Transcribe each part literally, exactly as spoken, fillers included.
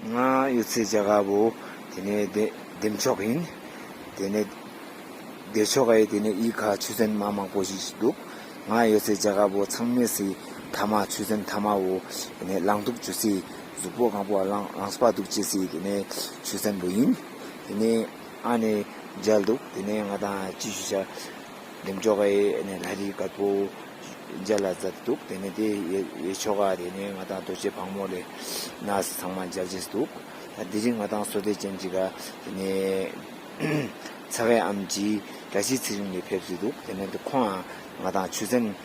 ང་ཡོད་སའི་ཇ་ག་བོ་ཏེ་ནེ་དེ་འདེམ་ཅོག་ཨིན། ཏེ་ནེ་དེ་ཅོག་གི་ཏེ་ནེ་འི་ཀ་ཆུ་ཚན་མ་མང་པོ་ཞིག་དུག། ང་ཡོད་སའི་ཇ་ག་བོ་ཚང་མའེ་སི་ཐའ་མ་ཆུ་ཚན་ཐའ་མ་བོ་ཏེ་ནེ་ལངས་དུག་ཅོས་སི་གཟུགས་པོ་གང་པོ་ལངས་ལངས་པ་དུག་ཅོས་སི་ཏེ་ནེ་ཆུ་ཚན་བོ་ཨིན། ཏེ་ནེ་ཨ་ནེ་མཇལ་དུག། ཏེ་ནེ་ང་དང་ཅི་ཞུ་ཆ་འདེམ་ཅོག་གི་ཨ་ནེ་ལྷ་རི་དཀར་པོ་མཇལ་ལ་ཛད་དུག། ཏེ་ནེ་ཏེ་ཡེ་ཡེ་ཆོག་ག་ཏེ་ནེ་ང་དང་རྡོ་རྗེ་ཕག་མོ་ལེ་ནེ་ཚང་མ་མཇལ་ཅེས་དུག། ཏེ་རིང་ང་དང་སོ་ཏེ་ཅན་ཅིག་ག་ཏེ་ནེ་ཚ་གའི་ཨམ་ཆི་བཀྲ་ཤིས་ཚེ་རིང་ལེ་ཕེབས་སེ་དུག། ཏེ་ནེ་ཏེ་ཁོང་ང་དང་ཆུ་ཚན་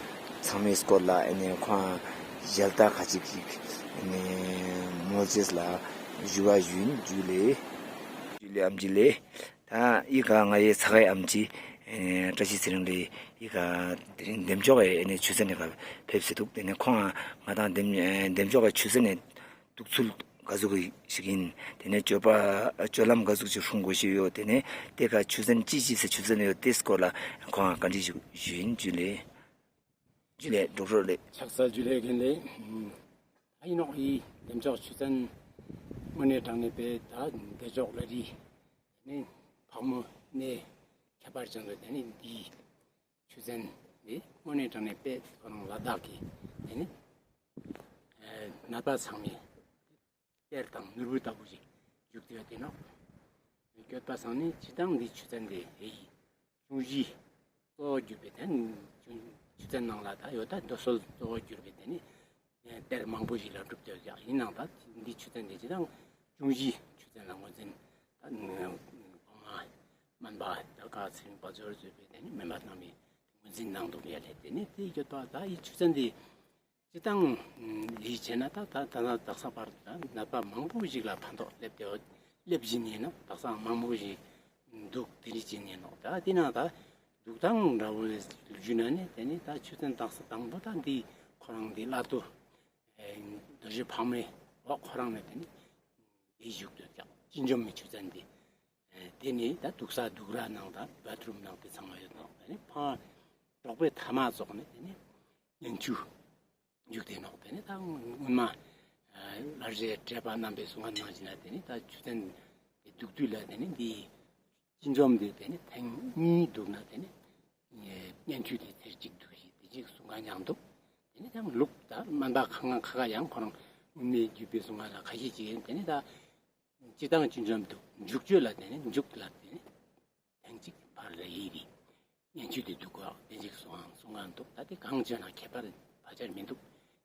ཚང་མའི་སྐོར་ལ་ཨ་ནེ་ཁོང་ང་ཞལ་ཏ་ཁ་ཅིག་ཅིག་ཨ་ནེ་མོལ་ཅེས་ལ་ཞུ་བ་ཞུ་ཨིན། ཇུ་ལེ། ཇུ་ལེ་ཨམ་ཆི་ལེ། ཏ་འི་ཀ་ང་ཡི་ཚ་གའི་ཨམ་ཆི་ཨེ་བཀྲ་ཤིས་ཚེ་རིང་ལེ་འི་ཀ་དེ་རིང་འདེམ་ཅོག་གི་ཨ་ནེ་ཆུ་ཚན་ནི་ཀ་ཕེབས་སེ་དུག། ཏེ་ནེ་ཁོང་ང་ང་དང་འདེམ་ཨེ་འདེམ་ཅོག་གི་ཆུ་ཚན་ནི་དུག་ཚུལ་ག་ཟུག་ཞིག་ཨིན། ཏེ་ནེ་ཅོ་པ་ཅོ་ལམ་ག་ཟུག་ཅིག་སྲུང་གོས་ཤེས་ཡོད། ཏེ་ནེ་ཏེ་ཀ་ཆུ་ཚན་ཅི་ཅི་སེ་ཆུ་ཚན་ཡོད་ཏེ་སྐོར་ལ་ཁོང་ང་བཀའ་འདྲི་ཞུ་ཞུ་ཨིན། ཇུ་ལེ། ཇུ་ལེ་ཌོག་ཊར་ལེ། ཕྱག་འཚལ། ཇུ་ལེ་རྒན་ལེ། ཨ་ཨིན་ནོག་འི་འདེམ་ཅོག་ཆུ་ཚན་དངོས་གནས་དྲང་གནས་པའི་ཏ་དེ་ཅོག་ལྷ་རི་ནེ་ཕག་མོ་ནེ་ཁྱད་པར་ཅན་དུ་ཏེ་ནེ་འི་ཆུ་ཚན་འི་དངོས་གནས་དྲང་གནས་པའི་ཁོ་རང་ལ་དྭགས་ཀྱི་ཏེ་ནེ་ཨེ་ནད་པ་ཚང་མའི་གཏེར་དང་ནོར་བུ་ལྟ་བུ་ཞིག་ཞུགས་ཏེ་ཡོད་ཏེ་ནོག། སྐྱོད་པ་སང་ནི་སྤྱིར་བཏང་འི་ཆུ་ཚན་འི་ཧེ་ཡི་གཅུང་གཞི་གཙོ་བོ་གྱུར་པའི་ཏེ་ནེ་ཆུ་ཚན་ནང་ལ་ཏ་ཡོད་ཏ་རྡོ་སོལ་གཙོ་བོ་གྱུར་པའི་ཏེ་ནེ་གཏེར་མང་པོ་ཞིག་ལ་གྲུབ་ཏེ་ཡོད་ཀྱག། ཨིན་ནའང་ཏ་འི་ཆུ་ཚན་འི་སྤྱིར་བཏང་གཅུང་གཞི་ཆུ་ཚན་ལ་ངོས་འཛིན་ཏ་གོང་མ་སྨན་པ་ཏ་ཀ་ཚེ་རིང་དཔལ་འབྱོར་གཙོས་པའི་ཏེ་ནེ་སྨན་པ་རྣམས་ཀྱིས་ངོས་འཛིན་གནང་དུག་ཡ་ལེ། ཏེ་ནེ་ཏེ་སྐྱོད་པ་ཏ་འི་ཆུ་ཚན་འི་སྤྱིར་བཏང་ལས་བྱས་ན་ཏ་ཏ་ཏ་དག་ས་བར་དུ་ཏ་ནད་པ་མང་པོ་ཞིག་ལ་ཕན་ཐོགས་སླེབས་ཏེ་སླེབས་བཞིན་ཨིན་ནོག། དག་ས་མང་པོ་ཞིག་དུག། ཏེ་རིང་ཅིག་ཨིན་ནོག། ཏ་ཏེ་ནང་ཏ་དུག་ཐང་འདྲ་བོ་ཞུ་ན་ནི་ཏེ་ནེ་ཏ་ཆུ་ཚན་དག་ས་དང་པོ་ཏ་འི་ཁོ་རང་འི་བླ་རྡོ་ཨེ་རྡོ་རྗེ་ཕག་མོའི་འོག་ཁོ་རང་ནེ་ཏེ་ནེ་འི་ཞུགས་ཏེ་ཡོད་ཀྱག། སྤྱི་འཇོམས་མི་ཆུ་ཚན་འི་ཨེ་ཏེ་ནེ་ཏ་དུག་ས་དུག་ར་ནང་ཏ་བཱཐ་རུམ་ནང་ཏེ་ཚང་མ་ཡོད་ནོག། ཏེ་ནེ་ཕར་གྲོག་པོའི་ཐའ་མ་ཙོགས་ནེ་ཏེ་ནེ་ཉེན་ཆུ་ཞུགས་ཏེ་ནོག། ཏེ་ནེ་ཏ་སྔོན་མ་ཨ་ལྷ་རྗེ་བགྲེས་པ་རྣམ་པའི་གསུང་ཁན་ནང་བཞིན་ན་ཏེ་ནེ་ཏ་ཆུ་ཚན་འི་དུག་དུས་ལ་ཏེ་ནེ་འི་སྤྱི་འཇོམས་འི་ཏེ་ནེ་ཐེངས་གཉིས་དུག་ན་ཏེ་ནེ་ཉེན་ཆུ་འི་ཚེར་ཅིག་དུག་ཞིག་ཏེ་ཅིག་གསུང་ཁན་ཡང་དུག། ཏེ་ནེ་ཡང་ལུགས་ཏ་སྨན་པ་ཁ་ཁ་ཁ་ཁ་ཡང་ཁོ་རང་སྔོན་མའི་རྒྱུད་པའི་གསུང་ཁན་ལ་ཁ་ཤས་ཅིག་ཨིན། ཏེ་ནེ་ཏ་སྤྱིར་བཏང་སྤྱི་འཇོམས་དུག་མཇུག་གཅོད་ལ་ཏེ་ནེ་མཇུག་ལ་ཏེ་ནེ་ཐེངས་གཅིག་ཕར་ལ་ཡི་རི་ཉེན་ཆུ་འི་དུག་གོ་ཏེ་ཅིག་གསུང་ཁན་གསུང་ཁན་དུག། ཏ་ཏེ་གང་བྱས་ན་ཁྱད་པར་ཕལ་ཆེར་མི་དུག།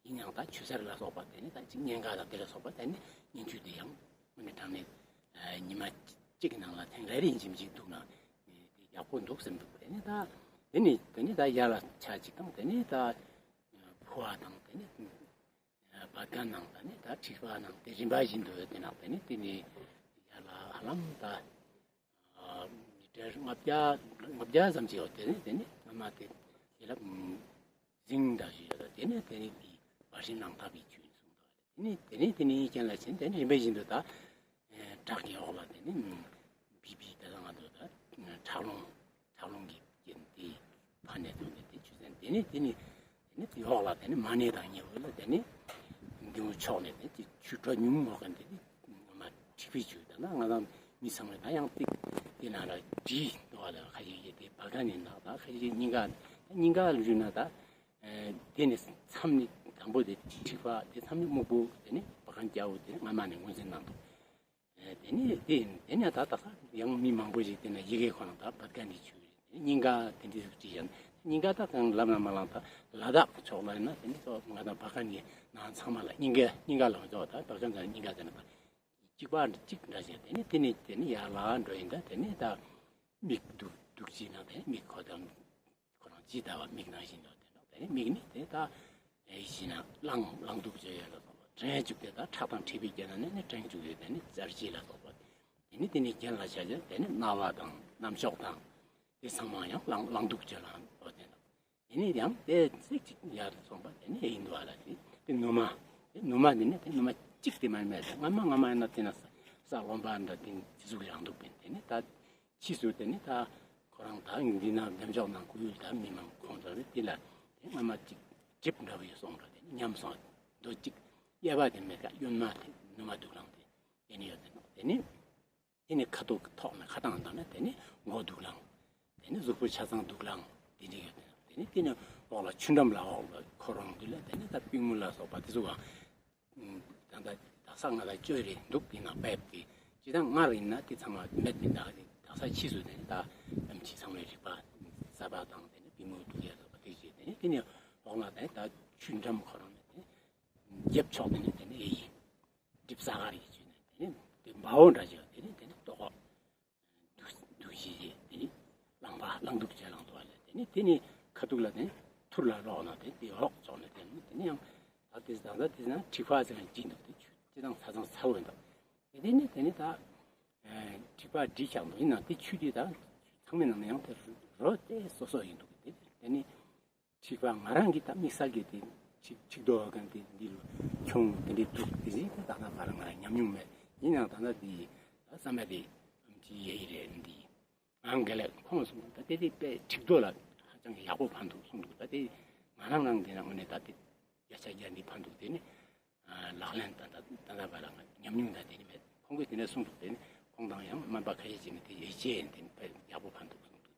ཨིན་ཡང་ཏ་ཆུ་སེར་ལ་སོགས་པ་ཏེ་ནེ་ཏ་ཅིག་གཉན་ཁ་དང་ཏེ་ལ་སོགས་པ་ཏེ་ནེ་ཉེན་ཆུ་འི་ཡང་དངོས་གནས་དྲང་གནས་ཨ་ཉི་མ་གཅིག་གི་ནང་ལ་ཐེངས་རེ་རེ་ཨིན་ཅིག་མིན་ཅིག་དུག་ན་ཏེ་ཡག་པོ་དུག་བསམ་དུག། ཏེ་ནེ་ཏ་ཏེ་ནེ་ཏེ་ནེ་ཏ་ཡར་ལ་ཆ་ཅིག་དང་ཏེ་ནེ་ཏ་ཕོ་བ་དང་ཏེ་ནེ་བད་ཀན་ནང་ཏེ་ནེ་ཏ་མཁྲིས་པ་ནང་ཏེ་རིམ་པ་བཞིན་དུ་ཡོད་ཏེ་ནང་ཏེ་ནེ་ཏེ་ནེ་ཡར་ལ་ཧ་ལམ་ཏ་ཨ་མི་ཊར་ལྔ་བརྒྱ་ལྔ་བརྒྱ་ཙམ་ཅིག་ཡོད། ཏེ་ནེ་ཏེ་ནེ་སྔ་མ་ཏེ་ཡར་ལ་ཟིང་འདྲ་ཞིག་ཡོད། ཏེ་ནེ་ཏེ་ནེ་འི་བར་ཤིང་ནང་ཐབ་པའི་ཆུ་ཨིན་གསུངས་དུག། ཏེ་ནེ་ཏེ་ནེ་ཏེ་ནེ་རྐྱེན་ལ་ཆེན་ཏེ་ནེ་རིམ་པ་བཞིན་དུ་ཏ་ཨེ་བྲག་གི་འོག་ལ་ཏེ་ནེ་བི་བི་ཏ་ང་དུ་ཏ་ཁྲག་རླུང་ཁྲག་རླུང་གི་རྐྱེན་ཏེ་ཕར་ནེ་ཚུར་ནེ་ཏེ་ཆུ་ཚན་ཏེ་ནེ་ཏེ་ནེ་ཏེ་ནེ་ཏེ་འོག་ལ་ཏེ་ནེ་མ་ནེ་དང་ཉེ་བོ་ལ་ཏེ་ནེ་འདི་མོ་ཕྱོགས་ནེ་ཏེ་ཆུ་དྲོད་ཉུང་མོ་གན་ཏེ་ནེ་ང་མ་མཁྲིས་པའི་ཆུ་ཏ་ན་ང་དང་མི་ཚང་མ་ཏ་ཡང་ཏེ་ཏེ་ན་ར་དྲི་འདུག་ལ་ཁ་ཤས་ཀྱིས་ཏེ་བད་ཀན་ནི་ནང་ཏ་ཁ་ཤས་ཀྱིས་སྙིང་ག་སྙིང་ག་ལ་ཞུ་ན་ཏ་ཨེ་ཏེ་ནེ་མཚམས་ནི་དང་པོ་ཏེ་མཁྲིས་པ་ཏེ་མཚམས་ནི་སྨུག་པོ་ཏེ་ནེ་བད་ཀན་སྐྱ་བོ་ཏེ་ནེ་ང་མ་ནེ་ངོས་འཛིན་གནང་དུག། ཨེ་ཏེ་ནེ་ཏེ་ཏེ་ནེ་ཏ་དག་ས་ཡང་མི་མང་པོ་ཞིག་ཏེ་ན་ཡི་གེ་ཁོ་རང་ཏ་བད་ཀན་ནི་ཆུ་སྙིང་ག་ཏེ་འདྲ་ཟུག་ཅིག་ཡང་སྙིང་ག་ཏ་གང་ལབ་ན་མ་ལང་ཏ་ལ་དྭགས་ཕྱོགས་ལ་ཡིན་ན་ཏེ་ནེ་ཏོ་ང་དང་བད་ཀན་ནི་ནང་ཚང་མ་ལ་སྙིང་ག་སྙིང་ག་ལ་ཏོ་ཏ་བད་ཀན་དང་སྙིང་ག་ཏེ་ན་ཏ་གཅིག་པ་གཅིག་འདྲ་ཞིག་ཏེ་ནེ་ཏེ་ནེ་ཏེ་ནེ་ཡར་ལ་འགྲོ་ཡིན་ཏ་ཏེ་ནེ་ཏ་མིག་དུག་དུག་ཅིག་ན་ཏེ་ནེ་མིག་ཁོ་དང་ཁོ་རང་ཇི་ལྟ་བ་མིག་ནང་བཞིན་དུ་ཏེ་ནོག། ཏེ་ནེ་མིག་ནི་ཏེ་ཏ་ཨེ་ཞིག་ན་ལང་ལང་དུག་ཅེས་ཡོད་ལ་སོགས་པ་དྲན་བཅུག་སྟེ་ཏ་ཁྲག་དང་མཁྲིས་པའི་རྐྱེན་ནི་ནི་དྲན་བཅུག་ཡོད། ཏེ་ནེ་ཙར་ཅི་ལ་སོགས་པ་ཏེ་ནེ་ཏེ་ནེ་རྒྱན་ལ་ཆ་ཅེས་ཏེ་ནེ་རྣ་བ་དང་རྣམ་ཅོག་དང་ཏེ་ཚང་མ་ཡང་ལང་ལང་དུག་ཅེས་ལ་འོ་ཏེ་ནོག། ཏེ་ནེ་ཡང་ཏེ་ཚིག་ཅིག་ཡར་སོང་པ་ཏེ་ནེ་ཨིན་དུག་ཨ་ལ་ཏེ་ཏེ་ནུ་མ་ཏེ་ནུ་མ་ཏེ་ནེ་ཏེ་ནུ་མ་གཅིག་ཏེ་མ་མེད་ཏེ་སྔ་མ་སྔ་མ་ཡིན་ན་ཏེ་ན་ས་ས་རློན་པ་འདྲ་ཏེ་ནེ་ཏེ་ཟུག་ཡང་དུག་པིན། ཏེ་ནེ་ཏ་ཕྱིས་སུ་ཏེ་ནེ་ཏ་ཁོ་རང་ཏ་འདི་ན་འདེམ་ཅོག་ནང་ཁུལ་ཏ་མི་མང་ཁོང་ཚོ་ནི་ཏེ་ལ་ཏེ་སྔ་མ་ཅིག་གྲིབ་འདྲ་བོ་ཡོད་སོང་འགྲོ། ཏེ་ནེ་ཉམས་སོང་དོ་ཅིག་གཡས་པ་ཏེ་མེད་ཀ་གཡོན་མ་ཏེ་ནུ་མ་དུག་ལང་ཏེ་ དེ་ནི་ཡོད་དེ་ནོག་དེ་ནི་དེ་ནི་ཁ་ཐུག་ཐོག་ནས་ཁ་ཏང་བཏང་ན་དེ་ནི་མགོ་དུག་ལངས། དེ་ནི་གཟུགས་པོ་ཆ་ཚང་དུག་ལངས། དེ་འདྲ་ཡོད་དེ་ནོག་དེ་ནི་དེ་ནི་འོག་ལ་ཆུ་འགྲམ་ལ་འོག་ལ་ཁོ་རང་དུས་ལ་དེ་ནི་ད་པུས་མོ་ལ་སོགས་པ་དེ་ཚོ་ག་ད་ད་ད་ས་ང་ལ་བཅོས་རེ་འདུག་དེ་ན་བེབས་ཏེ་ཅི་ད་སྔར་ཡིན་ན་དེ་ཚང་མ་མེད་མི་འདུག་དེ་ད་ས་ཕྱིས་སུ་དེ་ནི་ད་ཨེམ་ཆི་ཚང་མའི་རིག་པ་གསར་པ་དང་དེ་ནི་པུས་མོ་དུག་ཡ་སོགས་པ་དེ་བྱས་དེ་ནི་དེ་ནི་འོག་ལ་དེ་ད་ཆུ་འགྲམ་ཁོ་རང་ནས་དེ་ནི་རྒྱབ་ཕྱོགས་དེ་ནི་དེ་ནི་ཨེ་ཡིན། གྲིབ་ས་གར་ཡིན་ཅུ་ནས་དེ་ནི་དེ་འབའ་བོ་འདྲ་ཅིག་དེ་ནི་དེ་ནི་ལྟོགས། དུག་དུག་ཞིག་དེ་ནི་རླངས་པ་རླངས་དུག་ཅན་ལངས་འདུག་བ་ལ། དེ་ནི་དེ་ནི་ཁ་ཐུག་ལ་དེ་ནི་ཐུར་ལ་ལོག་ན་དེ་དེ་འོག་ཙོག་ནས་དེ་ནི་དེ་ནི་ཡང་ད་དེ་ད་ད་དེ་ན་ཁྲིག་པ་ཟེར་ན་ཅི་འདུག་དེ་ཆུ་དེ་དང་ས་ཚང་ཚ་བོ་འདུག་དེ་དེ་ནི་དེ་ནི་ད་ཁྲིག་པ་བསྒྲིལ་ཤག་འདུག་ཡིན་ན་དེ་ཆུ་དེ་ད་ཚང་མའི་ནང་ན་ཡང་དེ་རོ་དེ་སོ་སོ་ཡིན་འདུག་དེ་དེ་ནི་ཁྲིག་པ་ང་རང་གི་ད་དམིགས་བསལ་གྱི་དེ་ཁྲིག་ཁྲིག་རྡོ་ག་དེ་འདི་ལ་ཁྱོང་དེ་འདྲའི་དུག་དེ་ཟིག་དེ་ད་ང་ང་རང་ང་རང་ཉམས་མྱོང་མེད། ཡིན་ཡང་ད་ལྟ་དེ་ད་བསམ་པ་དེ་ཅི་ཡེ་ཡི་རེད་འདི་ཨང་ག་ལེ་ཁོང་གསུངས་ད་དེ་དེ་དཔེ་ཁྲིག་རྡོ་ལ་ཧ་ཅང་ཡག་པོ་ཕན་འདུག་གསུངས་འདུག་ད་དེ་ང་རང་རང་དེ་ན་དངོས་གནས་ད་དེ་བརྒྱ་ཆ་བརྒྱ་འདི་ཕན་འདུག་དེ་ནི་ལག་ལེན་ད་ད་ད་ད་བ་ལ་ང་ཉམས་མྱོང་ད་དེ་ནི་མེད། ཁོང་གིས་དེ་ནས་གསུངས་འདུག་དེ་ནི་ཁོང་དང་ཡང་སྨན་པ་ཁ་ཤས་ཅིག་ནི་དེ་ཡེ་ཤེས་ཡིན་དེ་ནི་དཔེ་ཡག་པོ་ཕན་འདུག་གསུངས་འདུག་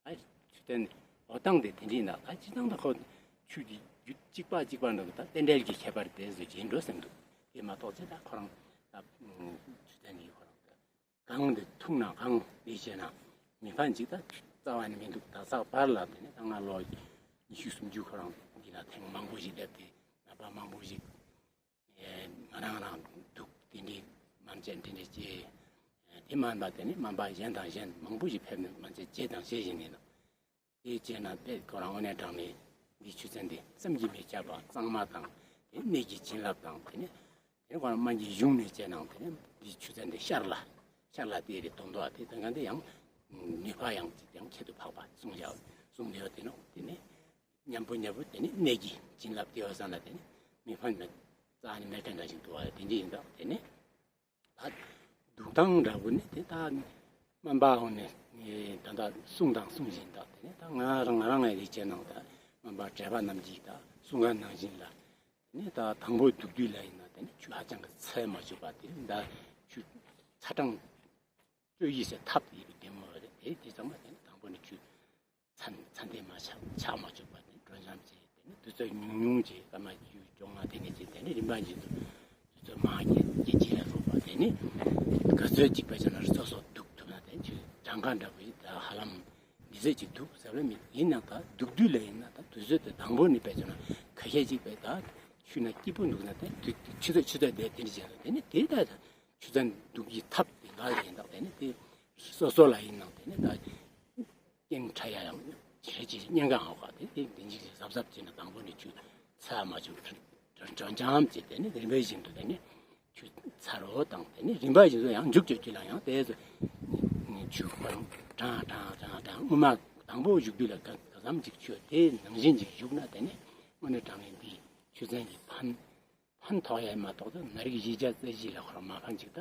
དེ། ད་ཆུ་ཚན་འོ་སྟངས་དེ་དེ་འདྲ་ཡིན་ན་ད་སྤྱིར་བཏང་ད་ཁོ་ཆུ་དེ་རྒྱུད་གཅིག་པ་གཅིག་པ་འདྲ་ད་རྟེན་འབྲེལ་གྱི་ཁྱད་པར་དེ་བཟོ་བྱེད་འགྲོ་བསམ་འདུག་དེ་མ་གཏོགས་ཅི་ད་ཁོ་རང་ད་ཆུ་ཚན་གྱི་ཁོ་རང་ད་གང་དེ་འཐུང་ན་གང་དེ་བྱས་ན་མི་ཕན་ཅིག་ད་རྩ་བ་ནས་མི་འདུག་ད་ཚག་བར་ལ་དེ་ནས་ད་ང་ལོ་ཉི་ཤུ་སུམ་ཅུ་ཁོ་རང་འདི་ན་ཐེངས་མང་པོ་ཞིག་སླེབས་ཏེ་ནད་པ་མང་པོ་ཞིག་ང་རང་རང་འདུག་དེ་འདྲའི་སྨན་དཔྱད་དེ་འདྲའི་བྱས། དེ་མན་པ་དེ་ནི་སྨན་པ་གཞན་དང་གཞན་མང་པོ་ཞིག་ཕེབས་ནས་སྨན་དཔྱད་བྱས་དང་བྱེད་བཞིན་ཡིན་ནོ། དེ་བྱས་ན་དཔེ་ཁོ་རང་དངོས་གནས་དྲང་གནས་འདི་ཆུ་ཚན་འདི་བསམ་གྱིས་མི་ཁྱབ་པ་གཙང་མ་དང་དེ་གནད་ཀྱི་བྱིན་རླབས་དང་དེ་ནི་དེ་ཁོ་རང་སྨན་གྱི་གཞུང་ནས་བྱས་ནང་དེ་ནི་འདི་ཆུ་ཚན་འདི་ཤར་ལ་ཤར་ལ་དེ་རེ་དོན་དུ་དེ་དང་གང་དེ་ཡང་ནུས་པ་ཡང་ཅིག་ཡང་ཁྱད་དུ་འཕགས་པ་གསུངས་བཞག་གསུངས་དེ་ཡོད་དེ་ནོ། དེ་ནི་མཉམ་པོ་མཉམ་པོ་དེ་ནི་གནད་ཀྱི་བྱིན་རླབས་དེ་བ་ས་ན་དེ་ནི་མི་ཕན་མེད་རྩ་ནི་མེད་མཁན་འདྲ་ཞིག་འདུག་བ་དེ་འདྲ་ཡིན་ད་དེ་ནི་ད་འདུག་སྟངས་འདྲ་བོ་ནི་དེ་ད་སྨན་པ་འོང་ནས་ད་ལྟ་གསུང་དང་གསུང་བཞིན་ད་དེ་ནི་ད་ང་རང་ང་རང་ངའི་རིག་བྱེད་ནང་ད་སྨན་པ་བགྲེས་པ་རྣམས་ཀྱིས་ད་གསུང་མཁན་ནང་བཞིན་ལ་དེ་ནི་ད་དང་པོ་འདུག་དུས་ལ་ཡིན་ན་དེ་ནི་ཆུ་ཧ་ཅང་གི་ཚ་མ་བཅུག་པ་དེ་ནི་ད་ཆུ་ཚ་གྲང་སྤྱོད་ཡིས་སེ་ཐབས་ཡིན་པའི་བདེ་མོ་རེད། དེ་དེ་ཚང་མ་དེ་ནི་དང་པོ་ནས་ཆུ་ཚན་ཚན་དེ་མ་ཆག་ཆག་མ་བཅུག་པ་དེ་དྲོ་འཇམ་བྱས་དེ་ནི་དུས་ཚོད་ཉུང་ཉུང་བྱས་སྐར་མ་བཅུ་བཅོ་ལྔ་དེ་ནས་བྱས་དེ་ནི་རིམ་པ་བཞིན་དུ་དུས་ཚོད་མང་རྒྱས་རྒྱས་བྱས་ལ་སོགས་པ་དེ་ནི་ག་ཚོད་ཅིག་པའི་ཆ་ན་སོ་སོ་འདུག་ཐུབ་ན་དེ་ཆུ་གྲངས་ཀ་འདྲ་བོ་ཡིན་ད་ཧ་ལམ་འདི་ཚོད་ཅིག་འདུག་ཟེར་བ་མི་ཡིན་ནང་ད་འདུག་དུས་ལ་ཡིན་ན་ད་དུས་ཚོད་དེ་དང་པོ་ནི་པའི་ཆ་ན་ཁ་ཤས་ཅིག་པའི་ད་ཆུ་ན་སྐྱིད་པོ་འདུག་ན་དེ་དུས་ཆུ་ཚོད་ཆུ་ཚོད་དེ་དེ་འདྲ་བྱས་ན་དེ་ནི་དེ་ད་ཆུ་ཚན་འདུག་གི་ཐབས་དེ་འགའ་ཡིན་ད་དེ་ནི་དེ་སོ་སོ་ལ་ཡིན་ནང་དེ་ནི་ད་རྐྱེན་ཕྲ་ཡ་ཡང་ཆེ་ཆེ་ཉེན་ཁ་ཧ་གོ་དེ་དེ་དེ་འཇིག་གཟབ་གཟབ་བྱས་ན་དང་པོ་ནས་ཆུ་ཚ་མ་བཅུག་དྲོ་འཇམ་བྱས་དེ་ནི་རིམ་པ་བཞིན་དུ་དེ་ནི་ཆུ་ཚ་རོ་དང་དེ་ནི་རིམ་པ་བཞིན་དུ་ཡང་མཇུག་གཅོད་ཀྱི་ལ་ཡང་དེ་ཚོ་ཆུ་ཁོ་རང་གྲང་གྲང་གྲང་གྲང་སྔོན་མ་དང་པོ་བཞུགས་དུས་ལ་ག་ག་ཙམ་ཅིག་ཆུ་དེ་ནང་བཞིན་ཅིག་བཞུགས་ན་དེ་ནི་དངོས་གནས་དྲང་གནས་འདི་ཆུ་ཚན་གྱི་ཕན་ཕན་ཐོགས་ཡ་མ་གཏོགས་ད་ནད་རིགས་བཞི་བརྒྱ་རྩ་བཞི་ལ་ཁོ་རང་མ་ཕན་ཅིག་ད་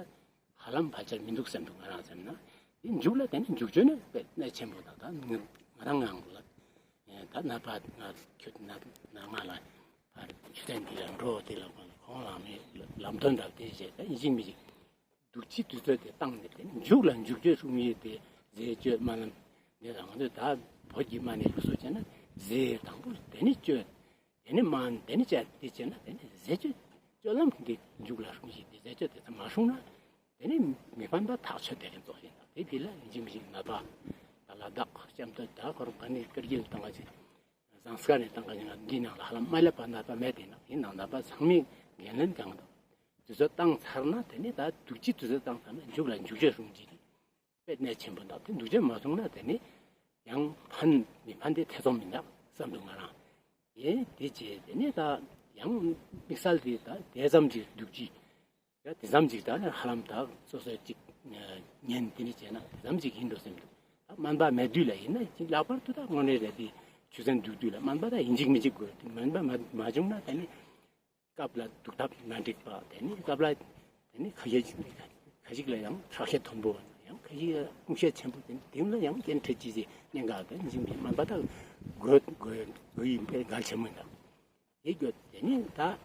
ཧ་ལམ་ཕལ་ཆེར་མི་འདུག་བསམ་འདུག་ང་རང་བསམ་ན། དེ་མཇུག་ལ་དེ་ནི་མཇུག་བཅོས་ནི་དཔེ་གནད་ཆེན་པོ་དང་ད་ང་རང་ངང་ལ་ད་ནད་པ་ང་ཁྱོད་ནད་ནད་ང་ལ་ཕར་ཆུ་ཚན་འདི་ལ་འགྲོ་དེ་ལ་ཁོང་ལ་མི་ལམ་སྟོན་འདྲ་དེ་བྱས་ད་ཡིན་གཅིག་མིན་གཅིག་འདུག་ཅི་དུས་ཚོད་དེ་བཏང་ནས་དེ་ནི་མཇུག་ལ་མཇུག་བཅོས་སྲུང་ཡས་དེ་ཟས་བཅོས་སྨན་ལམ་དེ་ལ་ང་ཚོས་ད་བོད་ཀྱི་སྨན་ནི་ལུགས་སྲོལ་བྱས་ན་ཟས་དང་པོ་དེ་ནི་བཅོས། དེ་ནི་སྨན་དེ་ནི་བཅད་དེ་བྱས་ན་དེ་ནི་ཟས་བཅོས་སྤྱོད་ལམ་གྱི་མཇུག་ལ་སྲུང་ཞིག་དེ་ཟས་བཅོས་དེ་ཚང་མ་སྲུང་ན་དེ་ནི་མི་ཕན་པ་ཐག་ཆོད་དེ་རིང་ཙོགས་ཤིག་དང་དེ་དེ་ལ་ཡིན་གཅིག་མིན་གཅིག་ནད་པ་ད་ལ་དྭགས་ལྕམ་སྟོད་ད་ཁོ་རང་ག་ནི་ཀིར་གིལ་དང་ག་ཅིག་ཟངས་དཀར་ནས་དང་ག་ཅིག་ང་འདི་ནང་ལ་ཧ་ལམ་མ་ལེབ་པ་ནད་པ་མེད་དེ་ནང་ཡིན་ནང་ནད་པ་ཚང་མས་འགན་ལེན་གང་དང་དུས་ཚོད་བཏང་ཚར་ན་དེ་ནི་ད་འདུག་ཅི་དུས་ཚོད་བཏང་ཚར་ན་མཇུག་ལ་མཇུག་བཅོས་སྲུང་ཞིག་དཔེ་གནད་ཆེན་པོ་དང་དེ་འདུག་ཅི་མ་སྲུང་ན་དེ་ནི་ཡང་ཕན་མི་ཕན་དེ་ཐེ་ཚོམ་མི་འདུག་བསམ་འདུག་ང་རང་། ཡེ་དེ་རྗེས་དེ་ནས་ད་ཡང་དམིགས་བསལ་དེ་ད་དེ་ཙམ་ཅིག་འདུག་ཅི། ཡ་དེ་ཙམ་ཅིག་ད་ནི་ཧ་ལམ་ད་སོ་སོ་ཅིག་ཉན་དེ་ནས་བྱས་ན་དེ་ཙམ་ཅིག་ཡིན་འགྲོ་སེམས་འདུག་ད་སྨན་པ་མེད་དུས་ལ་ཡིན་ན་ཅིག་ལྷག་པར་དུ་ད་དངོས་གནས་རེད་དེ་ཆུ་ཚན་འདུག་དུས་ལ་སྨན་པ་ད་ཡིན་གཅིག་མིན་གཅིག་དགོས་དེ་སྨན་པ་མ་མ་བྱུང་ན་ད་ནི་སྐབས་ལ་འདུག་ཐབས་མ་འགྲིག་པ་དེ་ནི་སྐབས་ལ་དེ་ནི་ཁ་ཤས་ཅིག་ཁ་ཅིག་ལ་ཡང་ཁྲག་ཤེད་མཐོན་པོ་ཡང་ཁ་ཤས་དབུགས་ཤེད་ཆེན་པོ་དེ་ནི་དེ་ལ་ཡང་རྐྱེན་འཕྲད་ཅི་ཟེར་གཉན་འགག་དང་འཇིགས་མེད་སྨན་པ་ད་དགོས་དགོས་དགོས་ཡིན་པའི་གལ་ཆེན་མོ་ཡིན་ད། དེ་དགོས་དེ་ནི་ད་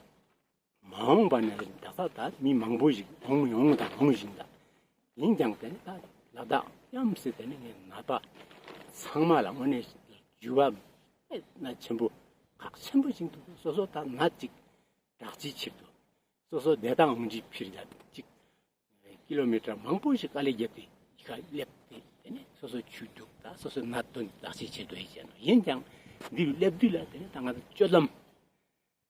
མ་འོངས་པ་ནས་ད་ས་ད་མི་མང་པོ་ཞིག་འོང་ཡོང་དང་འོང་བཞིན་དང་། ཡིན་ཀྱང་དེ་ནི་ད་ལ་དྭགས་ཡམ་སྲིད་དེ་ནི་ངའི་ནད་པ་ཚང་མ་ལ་དངོས་གནས་འགྱུར་བ་དཔེ་ན་ཆེན་པོ་ཁག་ཆེན་པོ་ཞིག་འདུག་སོ་སོ་ད་ནད་ཅིག་དྲག་ཅིག་ཕྱིར་དུ་སོ་སོ་བདེ་ཐང་འོང་ཅིག་ཕྱིར་ལ་ཅིག་ཀི་ལོ་མི་ཊར་མང་པོ་ཞིག་དཀའ་ལས་བརྒྱབ་སྟེ་ཡི་ཁ་སླེབས་ཏེ་དེ་ནི་སོ་སོ་ཆུ་རྒྱུག་ད་སོ་སོའི་ནད་དོན་དག་ཅིག་ཆེད་དུ་ཡིན་ཅེ་ནོ། ཡིན་ཀྱང་འདི་སླེབས་དུས་ལ་དེ་ནི་ད་ང་ཚོ་སྤྱོད་ལམ་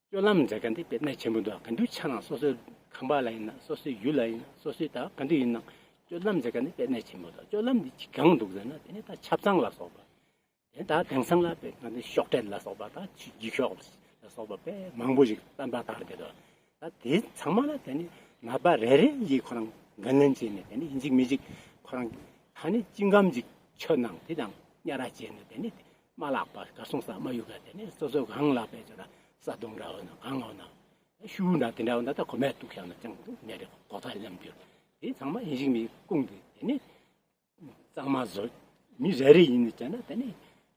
སྤྱོད་ལམ་མཛད་མཁན་དེ་དཔེ་གནད་ཆེན་པོ་འདུག་ག་འདུག་ཆ་ན་སོ་སོའི་ཁང་པ་ལ་ཡིན་ན་སོ་སོའི་ཡུལ་ལ་ཡིན་ན་སོ་སོའི་ད་ག་འདུག་ཡིན་ན་སྤྱོད་ལམ་མཛད་མཁན་དེ་དཔེ་གནད་ཆེན་པོ་འདུག་སྤྱོད་ལམ་འདི་ཅི་གང་འདུག་ཟེར་ན་དེ་ནི་ད་ཆབ་གསང་ལ་སོགས་པ། དེ་ད་དེང་སང་ལ་དཔེ་ང་ཚོ་ཤོག་དྲིལ་ལ་སོགས་པ་ད་ཆུ་འགྱིག་ཤོག་ལ་སོགས་པ་དཔེ་མང་པོ་ཞིག་བསྟན་པ་དར་ཏེ་འདུག་ད་དེ་ཚང་མ་ལ་དེ་ནི་ནད་པ་རེ་རེ་ཡིས་ཁོ་རང་འགན་ལེན་བྱས་ནས་དེ་ནི་ཡིན་གཅིག་མིན་གཅིག་ཁོ་རང་ཁ་ནས་ཅི་འགམ་ཅིག་མཆོད་གནང་དེ་དང་ཉ་ར་བྱས་ནས་དེ་ནི་མ་ལག་པ་གར་སོང་ས་མ་ཡོད་ག་དེ་ནི་སོ་སོ་གང་ལ་དཔེ་ཚོ་ལ་ས་དོང་འདྲ་འོ་ན་གང་འོ་ན་ཤུ་འདྲ་དེ་འདྲ་འོ་ན་ད་གོ་མེད་དུ་ཁྱག་ན་ཅང་ནད་རེ་གོ་ཐལ་ལམ་འགྱུར་དེ་ཚང་མ་ཡིན་གཅིག་མིན་གཅིག་སྐུང་དེ་དེ་ནི། གཙང་མ་བཟོ། མི་རེ་རེ་ཡིན་ནི་ཅན་ན་དེ་ནི་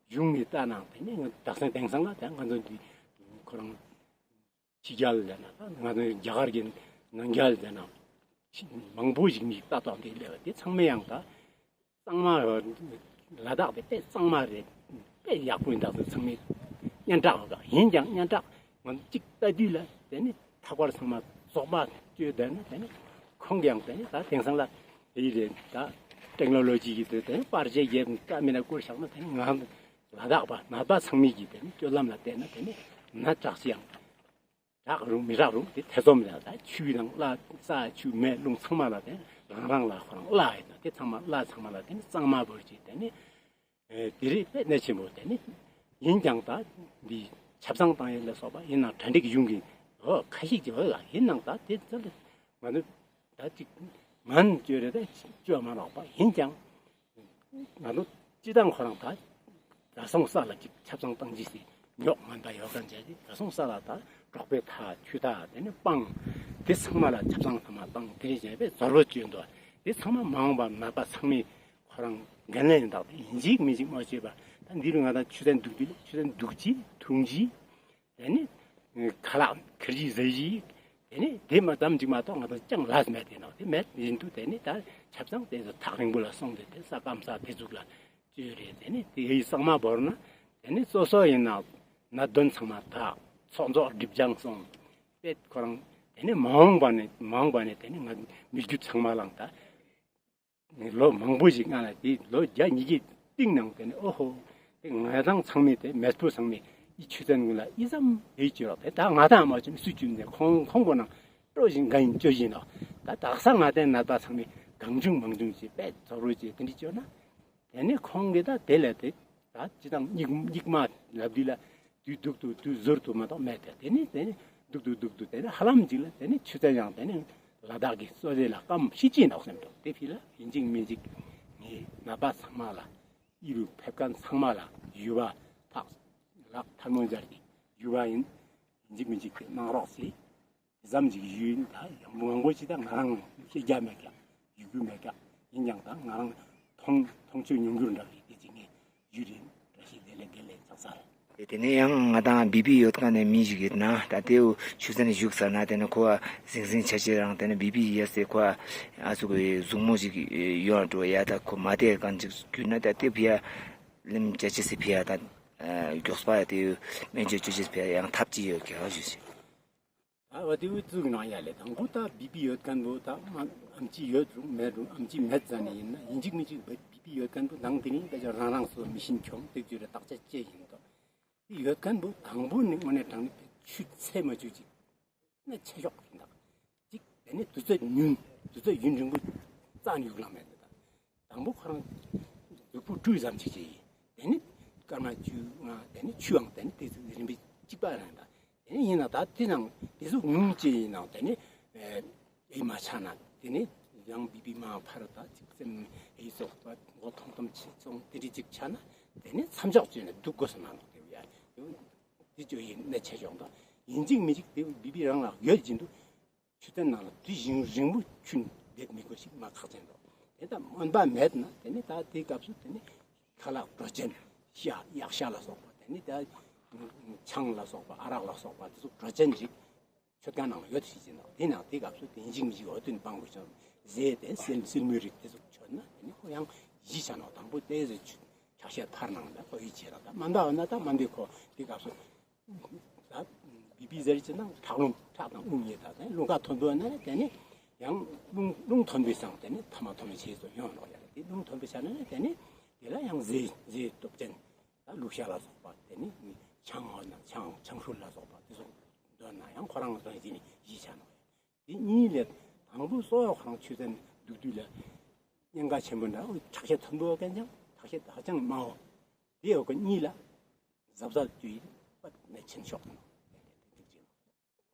གཞུང་ནས་ལྟ་ན་དེ་ནི་ང་དག་སེང་དེང་སང་ལ་དེ་ང་ཚོ་འདི་ཁོ་རང་ཕྱི་རྒྱལ་ལ་ན་ང་ཚོ་རྒྱ་གར་གྱི་ནང་རྒྱལ་ལ་ན་མང་པོ་ཞིག་མི་ལྟ་སྟངས་དེ་ལས་དེ་ཚང་མས་ཡང་ད་གཙང་མ་ལ་དྭགས་དེ་དཔེ་གཙང་མ་རེད། དཔེ་ཡག་པོ་ཡིན་ད་ཚང་མས་སྙན་གྲགས་ཡོད་ཀ་ཡིན་ཀྱང་སྙན་གྲགས་ང་ཚོ་གཅིག་ལྟ་དུས་ལ་དེ་ནི་ཐག་པར་ཚང་མ་རྫོགས་པ་བཅོས་བསྡད་ན་དེ་ནི་ཁོང་གིས་ཡང་དེ་ནི་ད་དེང་སང་ལ་དེ་རེད་ད་ཊེག་ནོ་ལོ་ཇི་གི་དེ་དེ་ནི་པར་ཆས་རྒྱབ་ཀ་མི་ན་བསྐུར་བཞག་ན་དེ་ནི་ང་ལ་དྭགས་པ་ནད་པ་ཚང་མའི་གི་དེ་ནི་སྤྱོད་ལམ་ལ་བལྟས་ན་དེ་ནི་ན་དྲག་ཅི་ཡང་དྲག་རུང་མི་དྲག་རུང་དེ་ཐེ་ཚོམ་ལ་ད་ཆུ་དང་བླ་ས་ཆུ་མེ་རླུང་ཚང་མ་ལ་དེ་རང་རང་ལ་ཁོ་རང་བླ་ཡོད་ན་དེ་ཚང་མ་བླ་ཚང་མ་ལ་དེ་ནི་གཙང་མ་བོར་གྱི་དེ་ནི། ཨེ་དེ་རིགས་དཔེ་གནད་ཆེན་པོ་དེ་ནི་ཡིན་ཀྱང་ད་འདི་ཆབ་གསང་བཏང་ཡས་ལ་སོགས་པ་ཡིན་ན་གྲ་སྒྲིག་གཞུང་གི་འོ་ཁ་ཤས་ཀྱི་འོ་ལ་ཡིན་ནང་ད་དེ་ཚོ་ལ་ང་ཚོ་ད་ཅིག་ངན་བཅོས་རེ་ད་བཅོས་མ་རོགས་པ་ཡིན་ཀྱང་ང་ཚོ་སྤྱི་བཏང་ཁོ་རང་ད་ར་སོང་ས་ལ་ཅིག་ཆབ་གསང་བཏང་ཅི་སི་ཉོག་ངན་པ་ཡོད་ག་འཇལ་ཅི་ར་སོང་ས་ལ་ད་གྲོགས་པའི་ཐག་ཆུ་ཐག་དེ་ནི་སྤང་དེ་ཚང་མ་ལ་ཆབ་གསང་ཚང་མ་བཏང་དེ་རིགས་བྱས་པས་ཛོར་བོ་བཅོས་འདུག་དེ་ཚང་མ་མ་འོངས་པ་ནད་པ་ཚང་མའི་ཁོ་རང་འགན་ལེན་ཡིན་དག་དེ་ཡིན་གཅིག་མིན་གཅིག་མ་བྱས་པ་ད་འདི་རུ་ང་དང་ཆུ་ཚན་འདུག་དུས་ལ་ཆུ་ཚན་འདུག་ཅི་འཐུང་ཅི་དེ་ནི་ཁ་ལག་ཁིར་ཅི་ཟ་ཅི་དེ་ནི་དེ་མ་ཙམ་གཅིག་མ་གཏོགས་ང་དང་ཅང་ལས་མེད་དེ་ནོ་དེ་མེད་བཞིན་དུ་དེ་ནི་ད་ཆབ་གསང་དེ་ཚོ་ཐག་རིང་པོ་ལ་སོང་སྟེ་དེ་ས་སྐམ་ས་དེ་ཟུག་ལ་བཅོས་རེད། དེ་ནི་དེ་ཡི་གཙང་མ་བོར་ན་དེ་ནི་སོ་སོ་ཡིན་ན་ནད་གདོན་ཚང་མ་དག་ཚོགས་རྫོགས་སྒྲིབ་སྦྱང་སོང་པས་ཁོ་རང་དེ་ནི་མ་འོངས་པ་ནས་མ་འོངས་པ་ནས་དེ་ནི་ང་མི་རྒྱུད་ཚང་མ་ལང་ད། ལོ་མང་པོ་ཞིག་ང་ལ་དེ་ལོ་བརྒྱ་ཉིས་བརྒྱའི་སྟེང་ནང་དེ་ནི་ཨོ་ཧོ། དེ་ང་དང་ཚང་མས་དེ་མེས་པོ་ཚང་མས་ཨི་ཆུ་ཚན་ངུ་ལ་ཨི་ཙམ་དེ་བཅོས་རོགས་དེ་ད་ང་དང་མ་བཅོས་སུ་བཅོས་ནས་ཁོང་ཁོང་གོ་ན་སྤྲོ་བཞིན་དགའ་ཡིན་བཅོས་བཞིན་ནོ། ད་དག་ས་ང་དང་ནད་པ་ཚང་མས་གང་བྱུང་མང་བྱུང་བྱས་པས་ཚོགས་རོགས་བྱས་དེ་འདྲ་བཅོས་ན། དེ་ནི་ཁོང་གིས་ད་དེ་ལས་དེ་ད་ཅི་དང་སྙིགས་སྙིགས་མ་ལབ་དུས་ལ་དུས་སྡུག་ཏུ་དུས་ཟུར་དུ་མ་གཏོགས་མེད་དེ་དེ་ནི་དེ་ནི་སྡུག་ཏུ་སྡུག་ཏུ་དེ་ནི་ཧ་ལམ་ཅིག་ལ་དེ་ནི་ཆུ་ཚན་ཡང་དེ་ནི་ལ་དྭགས་ཀྱི་སོ་རེ་ལ་སྐམ་ཤི་ཅི་ནོག་སེམས་དོགས་དེ་ཕི་ལ་ཡིན་གཅིག་མིན་གཅིག་ངའི་ནད་པ་ཚང་མ་ལ་ཨི་རུ་ཕེབས་མཁན་ཚང་མ་ལ་ཡུ་བ་ཐག་ལག་ཐལ་མོ་སྦྱར་གྱི་ཡུ་བ་ཡིན་ཡིན་གཅིག་མིན་གཅིག་དེ་གནང་རོགས་ཟེར། ཙམ་ཞིག་ཡུལ་ད་ཡང་མང་པོ་ཞིག་ད་ང་རང་ཤེས་རྒྱ་མེད་ཀྱང་ཡུལ་རྒྱུ་མེད་ཀྱང་ཡིན་ཀྱང་ད་ང་རང་མཐོང་མཐོང་ཆོས་མྱོང་འགྱུར་འདྲ་བའི་དེ་ཅིག་ངས་ཡུལ་རིན་བཀྲ་ཤིས་བདེ་ལེགས་དགེ་ལེགས་ཚགས་ཚར། དེ་ནས་ཡང་ང་དང་བི་པི་ཡོད་མཁན་ནས་མི་ཞིག་ཡོད་ན་ད་དེའུ་ཆུ་ཚན་བཞུགས་ས་ན་དེ་ནས་ཁོ་བ་ཟིང་ཟིང་ཆ་ཆེ་རང་དེ་ནས་བི་པི་ཡོད་སའི་ཁོ་བ་ཨ་ཚུགས་གཟུགས་མོ་ཞིག་ཡོང་འགྲོ་ཡ་ད་ཁོ་མ་བདེ་གང་ཅིག་གྱུར་ན་ད་དེ་ཕི་ཡ་ལིམ་ཅ་ཅེ་སི་ཕི་ཡ་ད་མགྱོགས་པ་ཡ་དེའུ་སྨན་བཅོས་བཅོ་ཅེས་ཕི་ཡ་ཡང་ཐབས་ཅི་ཡོད་ཀྱི་ཧ་ཞུ་ཞིག་ཨ་བ་དེ་བུ་བཙུགས་ནང་ཡ་ལེ་དང་པོ་ད་བི་པི་ཡོད་མཁན་བོ་ད་ཨམ་ཆི་ཡོད་རུང་མེད་རུང་ཨམ་ཆི་མེད་ཙ་ནས་ཡིན་ན་ཡིན་གཅིག་མིན་གཅིག་བི་པི་ཡོད་མཁན་བོ་ནང་དེ་རིང་ད་ཅི་རང་རང་སོ་མི་ཤིན་ཁྱོང་དེ་བརྗོད་རེ་བརྟག་དཔྱད་བཅས་ཡིན་དོ། དེ་ཡོད་མཁན་བོ་དང་པོ་ནས་དངོས་གནས་དྲང་གནས་ཆུ་ཚད་མ་ཆུ་ཅིག་ནི་ཆེ་ཤོག་ཡིན་ད། ཅིག་དེ་ནས་དུས་ཚོད་ཉུང་དུས་ཚོད་ཡུན་རིང་པོ་རྩ་ནས་ཡུག་ལང་མེད་ད། དང་པོ་ཁོ་རང་གཟུགས་པོ་བཀྲུས་ཙམ་ཅིག་བྱས་ཡིན། དེ་ནི་སྐར་མ་བཅུ་ལྔ་དེ་ནི་ཆུའང་དེ་ནི་དེ་ཚོ་རིམ་པས་གཅིག་པ་རང་ད། དེ་ནི་ཡིན་ན་ད་དེ་ནང་དེ་ཚོ་ཉུང་ཅེས་ཡིན་ནང་དེ་ནི་ཨེ་མ་ཆགས་ན་དེ་ནི་ཡང་བི་པི་མ་ཕར་ད་ཅིག་སེམས་ཨེ་སོགས་པ་མགོ་ཐོམ་ཐོམ་ཆེ་ཚོང་དེ་འདྲི་ཅིག་ཆགས་ན་དེ་ནི་མཚམས་འཇོག་བྱས་ནས་འདུག་དགོས་སོ་མ་ནོག་དེ་ཡ་དེ་ཅོ་ཡིན་ནི་ཆེ་ཆོག་ད་ཡིན་གཅིག་མིན་གཅིག་དེ་བི་པི་རང་ལ་ཡོད་བཞིན་དུ། ཆུ་ཚན་ནང་ལ་དུས་ཡུན་རིང་པོ་ཆུ་འདེབས་མི་དགོས་ཤིག་མ་ཁག་ཅན་རོ། དེ་ལྟ་སྨན་པ་མེད་ན་དེ་ནི་ད་དེའི་སྐབས་སུ་དེ་ནི་ཁ་ལག་དྲོ་ཅན་ཤ་གཡག་ཤ་ལ་སོགས་པ་དེ་ནི་ད་ཆང་ལ་སོགས་པ་ཨ་རག་ལ་སོགས་པ་དེ་ཚོ་དྲོ་ཅན་ཞིག་ མཆོད་ཁང་ནང་ཡོད་ཤེས་ཅན་ནོག། དེ་ནང་དེ་སྐབས་སུ་དེ་ཡིན་གཅིག་མིན་གཅིག་འོ་དོན་སྤང་དགོས་ཤེས་ནོག། ཟས་དེ་སིལ་སིལ་མོའི་རིགས་དེ་ཚོ་མཆོད་ན་དེ་ནི་ཁོ་ཡང་ཡིད་ཆ་ནོག། དང་པོ་དེ་ཟེར་ཕྱག་བཞེས་མཐར་གནང་ད་ཁོ་ཡིད་ཆེས་ར། ད་མན་ད་འོ་ན་ད་མན་དེ་ཁོ་དེ་སྐབས་སུ་ད་བི་བི་ཟེར་ཅེ་ན་ཁྲག་རླུང་ཁྲག་དང་རླུང་གཉིས་ད་དེ་རླུང་ཁ་མཐོན་པོ་ན་དེ་ནི་ཡང་རླུང་རླུང་མཐོན་པོའི་སང་དེ་ནི་ཐ་མ་ཐོན་པོའི་ཆེད་དུ་ཡོང་ནོག་ཡ། དེ་རླུང་མཐོན་པོའི་ཆ་ན་དེ་ནི་དེ་ལ་ཡང་ཟས་ཟས་སྟོབས་ཅན་ད་ལུག་ཤ་ལ་སོགས་པ་དེ་ནི་ཆང་འོ་ན་ཆང་ཆང་ཧྲུལ་ལ་སོགས་པ་དེ་ཚོ་འདོན་ན་ཡང་ཁོ་རང་རང་བཞིན་ནི་ཡིད་ཆ་ནོག་ཡ། དེ་གཉིས་ལས་དང་པོ་གཙོ་བོ་ཁོ་རང་ཆུ་ཚན་འདུག་དུས་ལ་གཉན་ཁ་ཆེན་པོ་འདྲ་ཁྲག་ཤེད་མཐོན་པོ་གན་ཅང་ཁྲག་ཤེད་ཧ་ཅང་དམའ་བོ། དེ་འོ་ཀ་གཉིས་ལ་གཟབ་གཟབ་ཅོ་ཡིན་པ་ནས་ཆེན་ཤོག་དང་།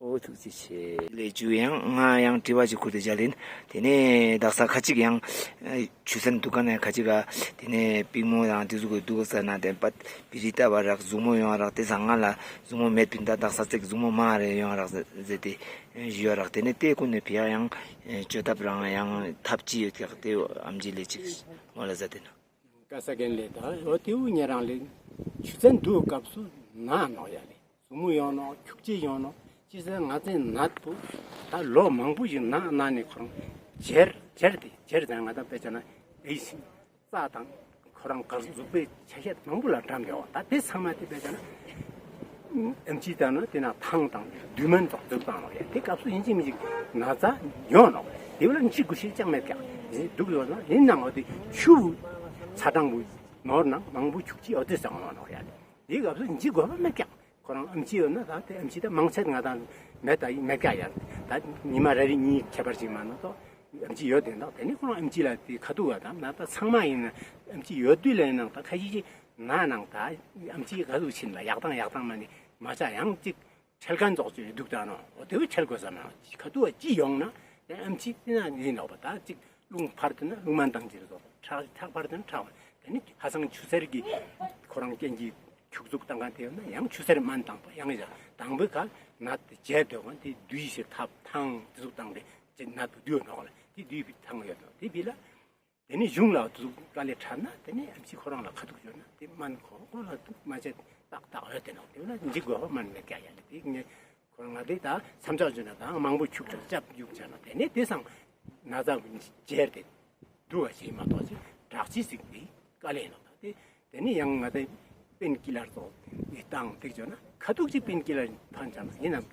འོ་ཐུགས་རྗེ་ཆེ། ལས་རྒྱུ་ཡང་ང་ཡང་དྲི་བ་ཅིག་ཁུར་ཏེ་བཞག་ལེན། དེ་ནས་དག་ས་ཁ་ཅིག་ཡང་ཆུ་ཚན་འདུག་ག་ན་ཁ་ཅིག་ག་དེ་ནས་པིག་མོ་དང་དེ་ཟུག་གི་འདུག་ས་ན་དེ་པད་པི་རི་ལྟ་བ་རག་གཟུགས་མོ་ཡོང་རག་དེ་སང་ང་ལ་གཟུགས་མོ་མེད་པིན། ད་དག་ས་ཅིག་གཟུགས་མོ་མ་རེ་ཡོང་རག་ཟེར་ཏེ་ཞུ་ཡོད་རག། དེ་ནས་དེ་ཀུན་ནས་ཕི་ཡ་ཡང་བཅོས་ཐབས་རང་ཡང་ཐབས་ཅི་ཡོད་ཀྱག་དེ་ཨམ་ཆི་ལས་ཅིག་མོ་ལ་ཟ་དེ་ན། ཀ་ས་གན་ལས་ད་འོ་དེའུ་ཉེ་རང་ལས་ཆུ་ཚན་འདུག་སྐབས་སུ་ན་ནོག་ཡ་ལེ། གཟུགས་མོ་ཡོང་ནོག། ཁྱུག་ཅི་ཡོང་ནོག། ཅི་ཟེར་ང་ཚེ་ནད་པོ་ད་ལོ་མང་པོ་ཞིག་ན་ན་ནས་ཁོ་རང་ཇེར་ཇེར་དེ་ཇེར་དང་ང་ད་དཔེ་ཆ་ན་ཨེ་ཤི་རྩ་དང་ཁོ་རང་གར་གཟུགས་པོའི་ཆ་ཤས་མང་པོ་ལ་འགྲམ་ཡོད། ད་དེ་ཚང་མ་དེ་དཔེ་ཆ་ན་ཨེམ་ཆི་ད་ན་དེ་ན་ཐང་དང་དུས་མིན་ཙོག་འཛུགས་བཏང་ནོག་ཡ། དེ་སྐབས་སུ་ཡིན་གཅིག་མིན་གཅིག་ན་ཚ་ཡོང་ནོག། དེ་བོ་ལ་འཇིགས་དགོས་ཤེས་ཅང་མེད་ཀྱག། འཇིགས་འདུག་ཡོད་ན་ཡིན་ནའང་འོ་དེ་ཆུ་བོ་ཚ་གྲང་བོ་ནོར་ན་མང་པོ་ཁྱུག་ཅི་འོ་དེ་སང་ནོག་ཡ། དེ་སྐབས་སུ་འཇིགས་དགོས་པ་མེད་ཀྱག། ཁོ་རང་ཨེམ་ཆི་ཡོད་ན་ད་དེ་ཨེམ་ཆི་ད་མང་ཆེ་ང་དང་མེད་ད་མེད་ཀྱག་ཡ། ད་ཉི་མ་རེ་རེ་གཉིས་ཁྱད་པར་ཅིག་མ་ན་ཏོ་ཨེམ་ཆི་ཡོད་དེ་འདུག། དེ་ནི་ཁོ་རང་ཨེམ་ཆི་ལ་དེ་ཁ་ཐུག་བ་དང་ན་ད་ཚང་མ་ཡིན་ན་ཨེམ་ཆི་ཡོད་དུས་ལ་ཡིན་ནང་ད་ཁ་ཤས་ཤིག་ན་ནང་ད་ཨེམ་ཆི་ཁ་ཐུག་ཕྱིན་ལ་ཡག་དང་ཡག་དང་མ་ནི་མ་ཆ་ཡང་ཅིག་ཁྲེལ་མཁན་ཙོགས་ཅིག་འདུག་ད་ནོ། འོ་དེ་བས་ཁྲེལ་དགོས་ས་མ་ཁ་ཐུག་བ་ཅི་ཡོང་ན་དེ་ཨེམ་ཆི་དེ་ན་ཡིན་ནོག་པ། ད་ཅིག་རླུང་འཕར་དུས་ན་རླུང་མ་བཏང་ཅི་རེད་ཙོགས། ཁྲག་ཁྲག་འཕར་དུས་ན་ཁྲག་འཕར། དེ་ནི་ཧ་སང་ཆུ་སེར་གྱི་ཁོ་རང་རྐྱེན་གྱིས་ཁྱུག་ཙུག་བཏང་མཁན་དེ་ཡོད་ན་ཡང་ཆུ་སེར་མ་བཏང་པ་ཡང་ཡང་དང་པོའི་ཁ་ནད་དེ་བྱས་སྡོད་མཁན་དེ་བསྡུས་ཤིག་ཐབ་ཐང་དེ་ཟུག་བཏང་སྟེ་ཅི་ནད་དུ་བསྡུས་ནོག་ལ། དེ་བསྡུས་པའི་ཐང་ཡོད་ནོག། དེ་བི་ལ་དེ་ནི་གཞུང་ལ་དུ་དཀའ་ལས་འཕྲད་ན་དེ་ནི་ཨེམ་ཆི་ཁོ་རང་ལ་ཁ་ཐུག་བཅོས་ན་དེ་སྨན་ཁོ་ཁོ་ལ་དུ་མ་བྱེད་ཏག་ཏག་ཡོད་དེ་ནོག། དེ་ན་འཇིགས་དགོས་པ་སྨན་མེད་ཀྱག་ཡ་ལེ། དེ་ངས་ཁོ་རང་ང་དེ་ད་མཚམས་འཇོག་བཅོས་ན་ད་མང་པོ་ཁྱུག་ཅག་ཅབ་རྒྱུག་བྱས་ན་དེ་ནི་དེ་སང་ན་ཚ་ཇེར་དེ་འདུ་བ་ཞིག་མ་གཏོགས་ཅི་དྲག་ཅི་ཟིག་དེ་དཀའ་ལས་ནོག། ད་དེ་དེ་ནི་ཡང་ང་དེ་པེན་ཀི་ལར་ཙོགས་ཡི་བཏང་དེ་བཅོས་ན་ཁ་ཐུག་ཅིག་པེན་ཀི་ལར་ཕན་ཆ་ན་ཡིན་ནམ་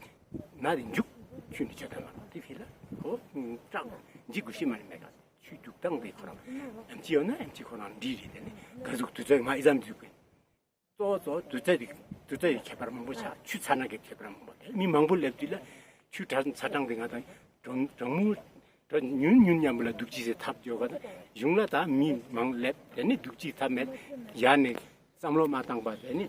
ན་དེ་མཇུག་ཆུ་ནི་བཅོས་ད་མ་ནོག། དེ་ཕི་ལ་ཁོ་སྐྲག་འཇིགས་དགོས་ཤེས་མ་ནི་མེད་ཀ། ཆུ་རྒྱུག་སྟངས་དེ་ཁོ་རང་ཨེམ་ཆི་ཡོད་ན་ཨེམ་ཆི་ཁོ་རང་འདྲི་རེད། དེ་ནི་ག་ཟུག་དུས་ཚོད་ང་ཨི་ཙམ་འཇུག་གི་གཙོ་བོ་གཙོ་བོ་དུས་ཚོད་དེ་དུས་ཚོད་ཀྱི་ཁྱད་པར་མང་པོ་ཆགས། ཆུ་ཚ་ན་གི་ཁྱད་པར་མང་པོ། དེ་མི་མང་པོ་སླེབས་དུས་ལ་ཆུ་གྲང་ཚ་གྲང་དེ་ང་དང་གྲང་གྲང་མོ་གྲང་ཉུང་ཉུང་མཉམ་པོ་ལ་འདུག་ཅི་ཟེར་ཐབས་བཅོས་ག་ད་གཞུང་ལ་ད་མི་མང་སླེབས། དེ་ནི་འདུག་ཅི་ཐབས་མེད་ཡ་ནི་བསམ་བློ་མ་བཏང་པ་དེ་ནི།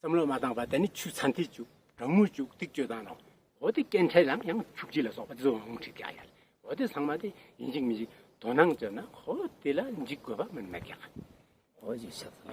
བསམ་བློ་མ་བཏང་པ་དེ་ནི་ཆུ་ཚན་ཏེ་བཅུག་གྲང་མོ་བཅུག་ཏིག་བཅོས་དང་ནོག། འོ་དེ་སྐྱེད་འཕྲལ་ལའང་ཡང་ཆུག་ཅི་ལ་སོགས་པ་དེ་ཚོ་འོང་ཁྲིད་ཀྱག་ཡ། འོ་དེ་ཚང་མ་དེ་ཡིན་གཅིག་མིན་གཅིག་དོ་སྣང་བཅོས་ན་འོ་དེ་ལ་འཇིགས་དགོས་པ་མིན་མེད་ཀྱག། འོ་ཅི་ཤག་ཚང་